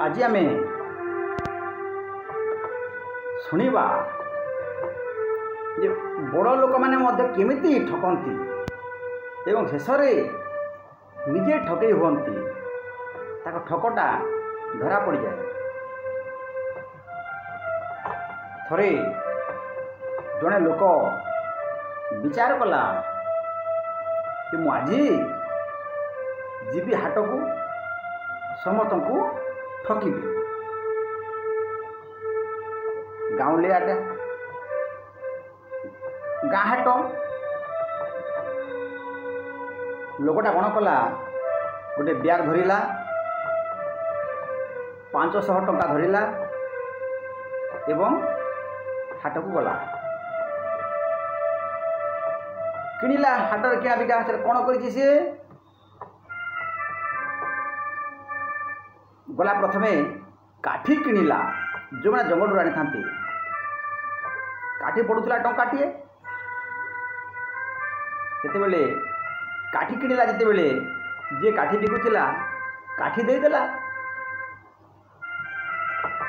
ଆଜି ଆମେ ଶୁଣିବା ଯେ ବଡ଼ ଲୋକମାନେ ମଧ୍ୟ କେମିତି ଠକନ୍ତି ଏବଂ ଶେଷରେ ନିଜେ ଠକେଇ ହୁଅନ୍ତି, ତାଙ୍କ ଠକଟା ଧରା ପଡ଼ିଯାଏ। ଥରେ ଜଣେ ଲୋକ ବିଚାର କଲା ଯେ ମୁଁ ଆଜି ଯିବି ହାଟକୁ, ସମସ୍ତଙ୍କୁ ଠକିବି। ଗାଉଁଲିଆଟା, ଗାଁ ହାଟ। ଲୋକଟା କ'ଣ କଲା, ଗୋଟେ ବ୍ୟାଗ୍ ଧରିଲା, 500 ଟଙ୍କା ଧରିଲା ଏବଂ ହାଟକୁ ଗଲା। କିଣିଲା, ହାଟରେ କିଣା ବିକା। କ'ଣ କରିଛି ସିଏ? ଗଲା, ପ୍ରଥମେ କାଠି କିଣିଲା, ଯେଉଁମାନେ ଜଙ୍ଗଲରୁ ଆଣିଥାନ୍ତି। କାଠି ପଡ଼ୁଥିଲା ଟଙ୍କାଟିଏ। ସେତେବେଳେ କାଠି କିଣିଲା, ଯେତେବେଳେ ଯିଏ କାଠି ବିକୁଥିଲା କାଠି ଦେଇଦେଲା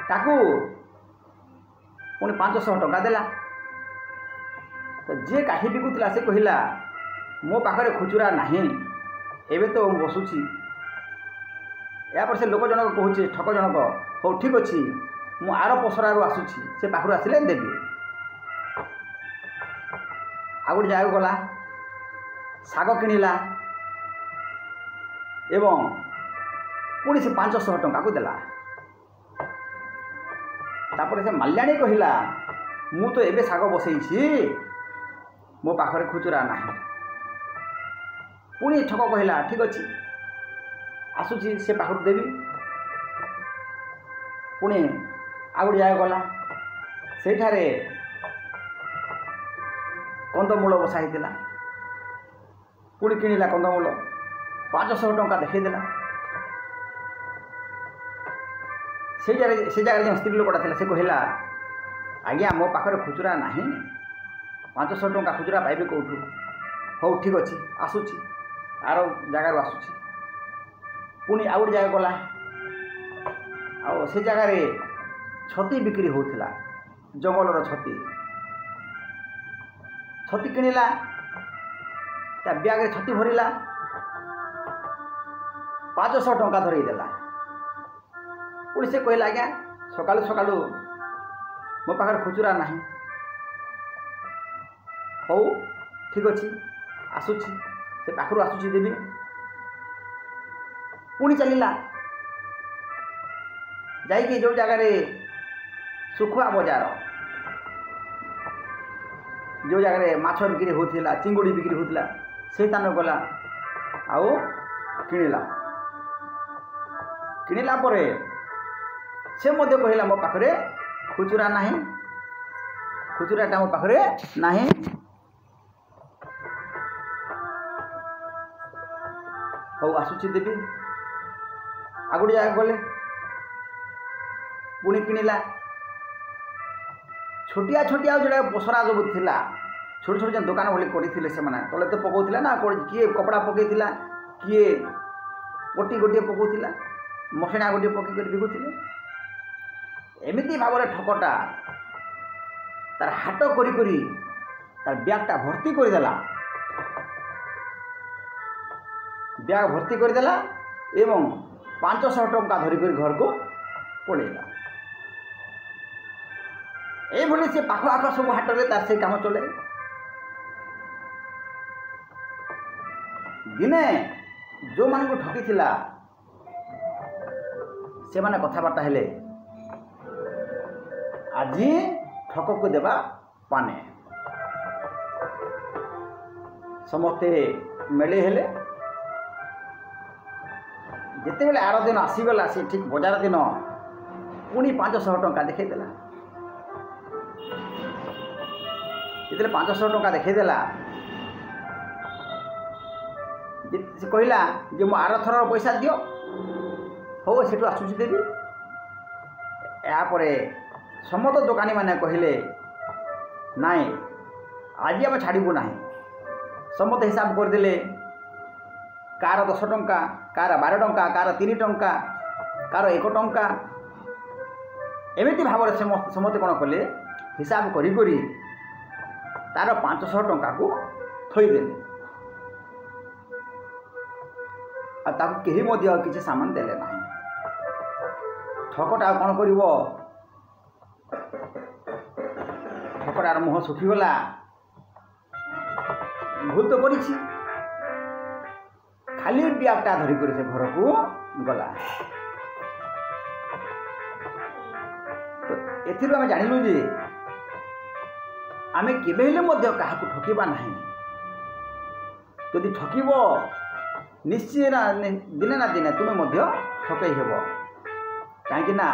ତାକୁ, ପୁଣି 500 ଟଙ୍କା ଦେଲା। ତ ଯିଏ କାଠି ବିକୁଥିଲା ସେ କହିଲା, ମୋ ପାଖରେ ଖୁଚୁରା ନାହିଁ, ଏବେ ତ ମୁଁ ବସୁଛି। ଏହାପରେ ସେ ଲୋକ ଜଣକ କହୁଛି, ଠକ ଜଣକ, ହଉ ଠିକ୍ ଅଛି, ମୁଁ ଆର ପସରାରୁ ଆସୁଛି, ସେ ପାଖରୁ ଆସିଲେ ଦେବି। ଆଉ ଗୋଟେ ଜାଗାକୁ ଗଲା, ଶାଗ କିଣିଲା ଏବଂ ପୁଣି ସେ 500 ଟଙ୍କାକୁ ଦେଲା। ତାପରେ ସେ ମାଲ୍ୟାଣୀ କହିଲା, ମୁଁ ତ ଏବେ ଶାଗ ବସେଇଛି, ମୋ ପାଖରେ ଖୁଚୁରା ନାହିଁ। ପୁଣି ଠକ କହିଲା, ଠିକ୍ ଅଛି, ଆସୁଛି, ସେ ପାଖରୁ ଦେବି। ପୁଣି ଆଉ ଗୋଟେ ଜାଗାକୁ ଗଲା, ସେଇଠାରେ କନ୍ଦମୂଳ ବସା ହେଇଥିଲା। ପୁଣି କିଣିଲା କନ୍ଦମୂଳ, 500 ଟଙ୍କା ଦେଖେଇଦେଲା। ସେଇ ଜାଗାରେ, ସେ ଜାଗାରେ ଯେଉଁ ସ୍ତ୍ରୀ ଲୋକଟା ଥିଲା, ସେ କହିଲା, ଆଜ୍ଞା, ମୋ ପାଖରେ ଖୁଚୁରା ନାହିଁ, 500 ଟଙ୍କା ଖୁଚୁରା ପାଇବି କେଉଁଠୁ? ହଉ ଠିକ୍ ଅଛି, ଆସୁଛି, ଆର ଜାଗାରୁ ଆସୁଛି। ପୁଣି ଆଉ ଗୋଟେ ଜାଗା ଗଲା, ଆଉ ସେ ଜାଗାରେ ଛତି ବିକ୍ରି ହେଉଥିଲା, ଜଙ୍ଗଲର ଛତି। ଛତି କିଣିଲା, ତା ବ୍ୟାଗରେ ଛତି ଭରିଲା, 500 ଟଙ୍କା ଧରେଇ ଦେଲା। ପୁଣି ସେ କହିଲା, ଆଜ୍ଞା, ସକାଳୁ ସକାଳୁ ମୋ ପାଖରେ ଖୁଚୁରା ନାହିଁ। ହଉ ଠିକ୍ ଅଛି, ଆସୁଛି, ସେ ପାଖରୁ ଆସୁଛି, ଦେବି। ପୁଣି ଚାଲିଲା, ଯାଇକି ଯେଉଁ ଜାଗାରେ ଶୁଖୁଆ ବଜାର, ଯେଉଁ ଜାଗାରେ ମାଛ ବିକ୍ରି ହେଉଥିଲା, ଚିଙ୍ଗୁଡ଼ି ବିକ୍ରି ହେଉଥିଲା, ସେଇ ସ୍ଥାନକୁ ଗଲା ଆଉ କିଣିଲା। କିଣିଲା ପରେ ସେ ମଧ୍ୟ କହିଲା, ମୋ ପାଖରେ ଖୁଚୁରା ନାହିଁ, ଖୁଚୁରାଟା ମୋ ପାଖରେ ନାହିଁ। ହଉ, ଆସୁଛି, ଦେବି। ଆଉ ଗୋଟେ ଜାଗାକୁ ଗଲେ, ପୁଣି କିଣିଲା। ଛୋଟିଆ ଛୋଟିଆ ଯେଉଁଟା ପସରା ସବୁ ଥିଲା, ଛୋଟ ଛୋଟ ଯେଉଁ ଦୋକାନ ଭଳି କରିଥିଲେ ସେମାନେ, ତଳେ ତ ପକାଉଥିଲା ନା, କିଏ କପଡ଼ା ପକାଇଥିଲା, କିଏ ପଟି ଗୋଟିଏ ପକାଉଥିଲା, ମସିଣା ଗୋଟିଏ ପକେଇ କରି ବିକୁଥିଲେ। ଏମିତି ଭାବରେ ଠକଟା ତାର ହାଟ କରି କରି ତାର ବ୍ୟାଗ୍ଟା ଭର୍ତ୍ତି କରିଦେଲା। ବ୍ୟାଗ୍ ଭର୍ତ୍ତି କରିଦେଲା ଏବଂ 500 ଟଙ୍କା ଧରିକରି ଘରକୁ ପଳେଇଲା। ଏଇଭଳି ସେ ପାଖ ଆଖ ସବୁ ହାଟରେ ତାର ସେ କାମ ଚଲେ। ଦିନେ ଯେଉଁମାନଙ୍କୁ ଠକିଥିଲା ସେମାନେ କଥାବାର୍ତ୍ତା ହେଲେ, ଆଜି ଠକକୁ ଦେବା ପାନେ। ସମସ୍ତେ ମେଳି ହେଲେ। ଯେତେବେଳେ ଆର ଦିନ ଆସିଗଲା, ସେ ଠିକ୍ ବଜାର ଦିନ ପୁଣି 500 ଟଙ୍କା ଦେଖେଇଦେଲା। ଯେତେବେଳେ 500 ଟଙ୍କା ଦେଖେଇଦେଲା, ସେ କହିଲା ଯେ ମୁଁ ଆରଥରର ପଇସା ଦିଅ। ହଉ, ସେଠୁ ଆସୁଛି, ଦେବି। ଏହାପରେ ସମସ୍ତ ଦୋକାନୀମାନେ କହିଲେ, ନାଇଁ, ଆଜି ଆମେ ଛାଡ଼ିବୁ ନାହିଁ। ସମସ୍ତେ ହିସାବ କରିଦେଲେ, କାହାର 10 ଟଙ୍କା, କାହାର 12 ଟଙ୍କା, କାହାର 3 ଟଙ୍କା, କାହାର 1 ଟଙ୍କା, ଏମିତି ଭାବରେ ସମସ୍ତେ କ'ଣ କଲେ, ହିସାବ କରି କରି ତାର 500 ଟଙ୍କାକୁ ଥୋଇଦେଲେ। ଆଉ ତାକୁ କେହି ମଧ୍ୟ କିଛି ସାମାନ ଦେଲେ ନାହିଁ। ଠକଟା ଆଉ କ'ଣ କରିବ? ଠକଟାର ମୁହଁ ଶୁଖିଗଲା, ଭୁଲ ତ କରିଛି। ଖାଲି ବ୍ୟାଗଟା ଧରିକରି ସେ ଘରକୁ ଗଲା। ତ ଏଥିରୁ ଆମେ ଜାଣିଲୁ ଯେ ଆମେ କେବେ ହେଲେ ମଧ୍ୟ କାହାକୁ ଠକିବା ନାହିଁ। ଯଦି ଠକିବ, ନିଶ୍ଚୟ ନା ଦିନେ ନା ଦିନେ ତୁମେ ମଧ୍ୟ ଠକେଇ ହେବ। କାହିଁକି ନା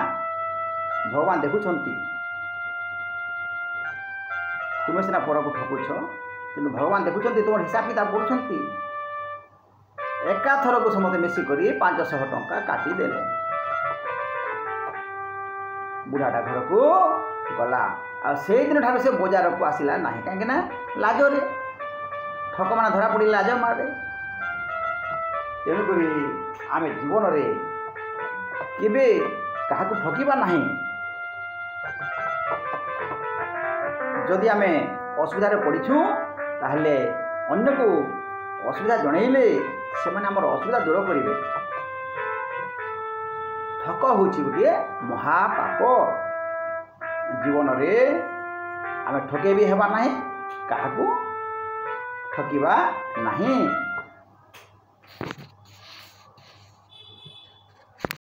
ଭଗବାନ ଦେଖୁଛନ୍ତି, ତୁମେ ସିନା ପରକୁ ଠକୁଛ, କିନ୍ତୁ ଭଗବାନ ଦେଖୁଛନ୍ତି, ତୁମର ହିସାବ କିତାବ କରୁଛନ୍ତି। ଏକାଥରକୁ ସମସ୍ତେ ମିଶିକରି 500 ଟଙ୍କା କାଟିଦେଲେ। ବୁଢ଼ାଟା ଘରକୁ ଗଲା, ଆଉ ସେଇଦିନ ଠାରୁ ସେ ବଜାରକୁ ଆସିଲା ନାହିଁ। କାହିଁକି ନା ଲାଜରେ, ଠକମାନେ ଧରା ପଡ଼ିଲେ ଲାଜ ମାରେ। ତେଣୁକରି ଆମେ ଜୀବନରେ କେବେ କାହାକୁ ଠକିବା ନାହିଁ। ଯଦି ଆମେ ଅସୁବିଧାରେ ପଡ଼ିଛୁ, ତାହେଲେ ଅନ୍ୟକୁ ଅସୁବିଧା ଜଣେଇଲେ ସେମାନେ ଆମର ଅସୁବିଧା ଦୂର କରିବେ। ଠକ ହେଉଛି ଗୋଟିଏ ମହାପାପ। ଜୀବନରେ ଆମେ ଠକେଇ ବି ହେବା ନାହିଁ, କାହାକୁ ଠକିବା ନାହିଁ।